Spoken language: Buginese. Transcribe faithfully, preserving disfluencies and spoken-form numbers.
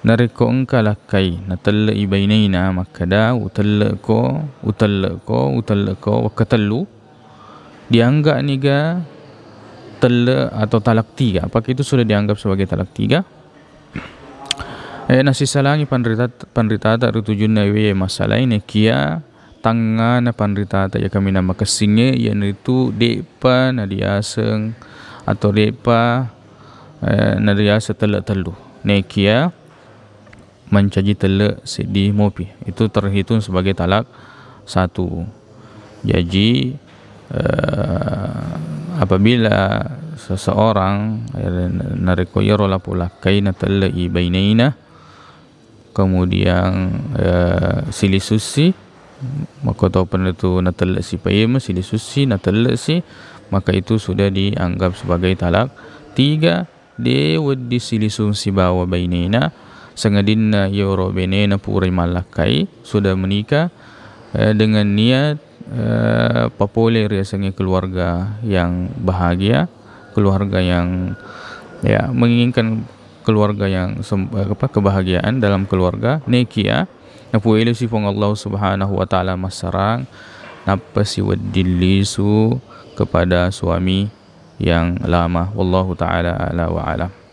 Narekko engka lakkai, natelle'i baineina, makkeda, "Utelle'ko, utelle'ko, utelle'ko," wekkatellu, dianggap niga telle atau talak tiga? Apakah itu sudah dianggap sebagai talak tiga? Eh, nasisalangi panrita-, panritata ri tujunna iwe masalai, nekia tangngana panritata iya kaminang makessingnge, iyanaritu de'pa nadiaseng atau de'pa, eh, nadiaseng telle tellu. Nekia mancaji telle seddi mopi, itu terhitung sebagai talak satu. Jaji, eh, apabila seseorang, eh, narekko iyaro lapulakkai natelle'i baineina, kemudian, eh, silisussi, makkotopani tu natelle'si paimeng, silisussi, natelle'si, maka itu sudah dianggap sebagai talak tiga, de wedding silisung sibawa bainena, sangadinna iyaro bainena purai mallakkai, sudah menikah, eh, dengan niat, eh, papole riasengnge keluarga yang bahagia, keluarga yang, ya, menginginkan keluarga yang sem-, eh, apa, kebahagiaan dalam keluarga, nekia napuelesi Puang Allah Subhanahu wa Ta'ala massarang, nappa siwedding lisu kepada suami yang lama. Wallahu ta'ala a'la wa a'lam.